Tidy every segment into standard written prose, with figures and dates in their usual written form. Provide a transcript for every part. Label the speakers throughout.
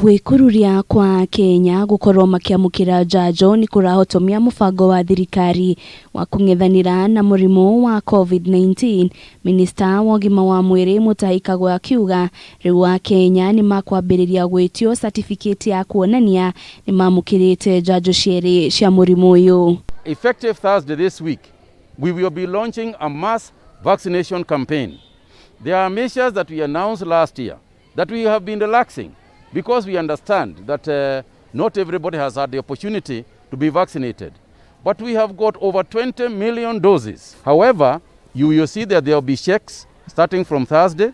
Speaker 1: Gwĩkururia kwa Kenya gũkorwo makĩamũkĩra njanjo nĩ kũrahotomia mũbango wa thirikari wa kũng'ethanĩra na mũrimũ wa COVID-19. Minista wa ũgima wa mwĩrĩ Mutahi Kagwe akiuga rĩu Akenya nĩ makwambĩrĩria gwĩtio certificate ya kuonania nĩ mamũkĩrĩte njanjo cierĩ cia mũrimũ ũyũ.
Speaker 2: Effective Thursday this week, we will be launching a mass vaccination campaign. There are measures that we announced last year that we have been relaxing because we understand that not everybody has had the opportunity to be vaccinated. But we have got over 20 million doses. However, you will see that there will be checks starting from Thursday.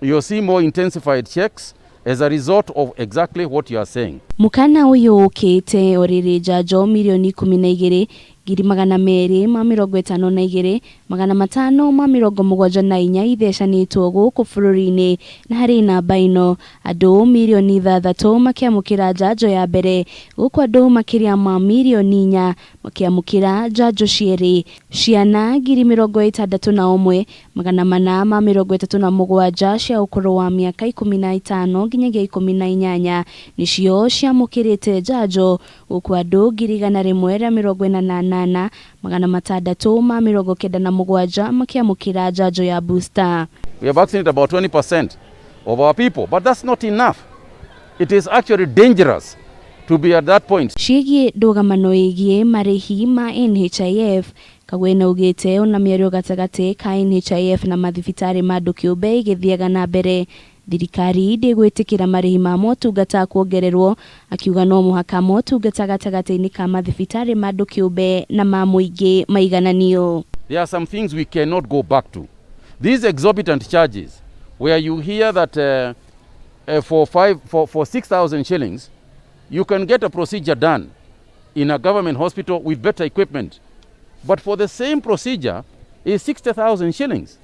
Speaker 2: You'll see more intensified checks as a result of exactly what you are saying.
Speaker 1: Mũkana ũyũ ũkĩte o rĩrĩ njanjo mirioni 12,252,574 ithecanĩtwo gũkũ bũrũri-inĩ, na harĩ namba ĩno andũ mirioni 6 makĩamũkĩra njanjo ya mbere, gũkũ andũ makĩria ma mirioni 4 makĩamũkĩra njanjo cierĩ. Ciana 61,437 cia ũkũrũ wa mĩaka 15 nginyagia 18 nĩcio ciamũkĩrĩte njanjo, gũkũ andũ 148,697 makĩamũkĩra njanjo ya booster.
Speaker 2: We have vaccinated about 20% of our people, but that's not enough. It is actually dangerous to be at that point.
Speaker 1: Ciĩgiĩ ndũgamano ĩgiĩ marĩhi ma NHIF, Kagwe nĩaugĩte ona mĩario gatagatĩ ka NHIF na mathibitarĩ ma andũ kĩũmbe ĩgĩthiaga na mbere, thirikari ndĩgwĩtĩkĩra marĩhi ma motungata kuongererwo, akiuga no mũhaka motungata gatagatĩ-inĩ ka mathibitarĩ ma andũ kĩũmbe na ma mũingĩ maigananio.
Speaker 2: There are some things we cannot go back to. These exorbitant charges, where you hear that for 6,000 shillings, you can get a procedure done in a government hospital with better equipment. But for the same procedure is 60,000 shillings.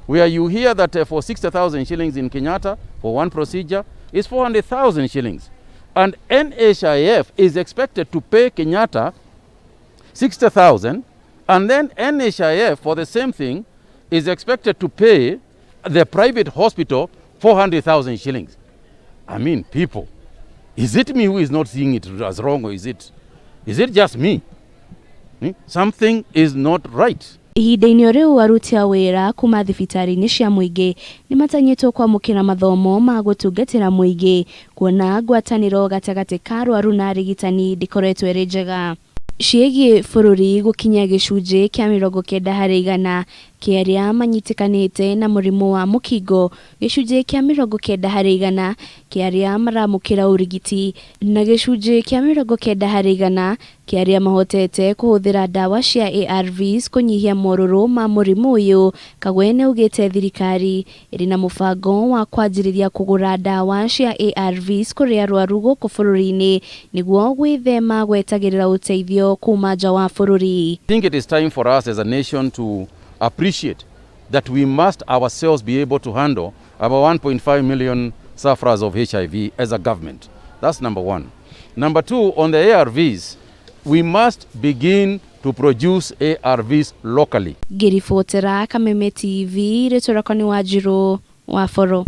Speaker 2: Where you hear that for 60,000 shillings in Kenyatta, for one procedure, is 400,000 shillings. And NHIF is expected to pay Kenyatta 60,000, and then NHIF for the same thing is expected to pay the private hospital 400,000 shillings. I mean, people, is it me who is not seeing it as wrong, or is it just me? Something is not right.
Speaker 1: Ihinda-inĩ o rĩu, aruti a wĩra kuma thibitarĩ-inĩ cia mũingĩ nĩ matanyĩtwo kwamũkĩra mathomo ma gũtungatĩra mũingĩ, kuona ngwatanĩro gatagatĩ ka arwaru na arigitani ndĩkoretwo ĩrĩ njega. Ciĩgiĩ bũrũri gũkinya gĩcunjĩ kĩa 90% kĩa arĩa manyitĩkanĩte na mũrimũ wa mũkingo, gĩcunjĩ kĩa 90% kĩa arĩa maramũkĩra ũrigiti, na gĩcunjĩ kĩa 90% kĩa arĩa mahotete kũhũthĩra ndawa cia ARVs kũnyihia morũrũ ma mũrimũ ũyũ. Kagwe nĩaugĩte thirikari ĩrĩ na mũbango wa kwanjĩrĩria kũgũra ndawa cia ARVs kũrĩ arwaru gũkũ bũrũri-inĩ nĩguo gwĩthema gwetagĩrĩra ũteithio kuma nja wa bũrũri.
Speaker 2: I think it is time for us as a nation to appreciate that we must ourselves be able to handle about 1.5 million sufferers of HIV as a government. That's number one. Number two, on the ARVs, we must begin to produce ARVs locally.
Speaker 1: Ngĩribotera Kameme TV, rĩtwa rĩakwa nĩ Wanjirũ wa Boro.